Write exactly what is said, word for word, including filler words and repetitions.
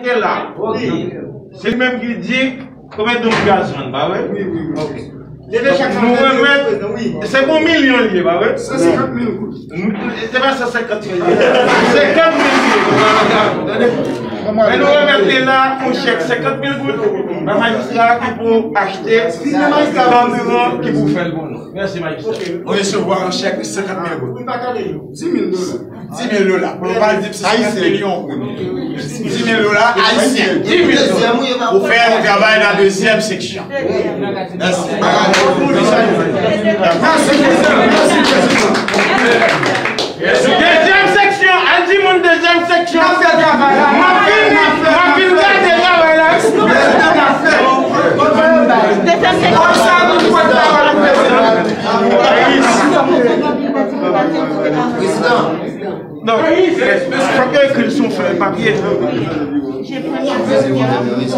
Te la. Se li menm ki di konbyen douz gazon, pa vre? Wi, wi, wi. Nou remèt, se pou milyon li ye, pa vre? San senkant mil goud. Se pa san senkant mil li ye. Senkant mil li ye. Men nou remèt li la yon chèk senkant mil goud nan majistra ki pou achte kabiran ki pou fè l pou nou. Mèsi, majistra. Mwen resevwa yon chèk de senkant mil goud. Dis mil dola. Dis mil dola. Pou nou pa di se senkant milyon goud. Dis mil dola ayisyen. Dis mil dola. Pou fè yon travay nan dezyèm seksyon. Mèsi. Mèsi, prezidan. Mèsi, prezidan. Dezyèm seksyon. Al di moun dezyèm seksyon. M ap vin, m ap vin gade travay la. Dezyèm seksyon. Prezidan. Non, fòk yo ekri l sou fèy papye. Gade nan lis.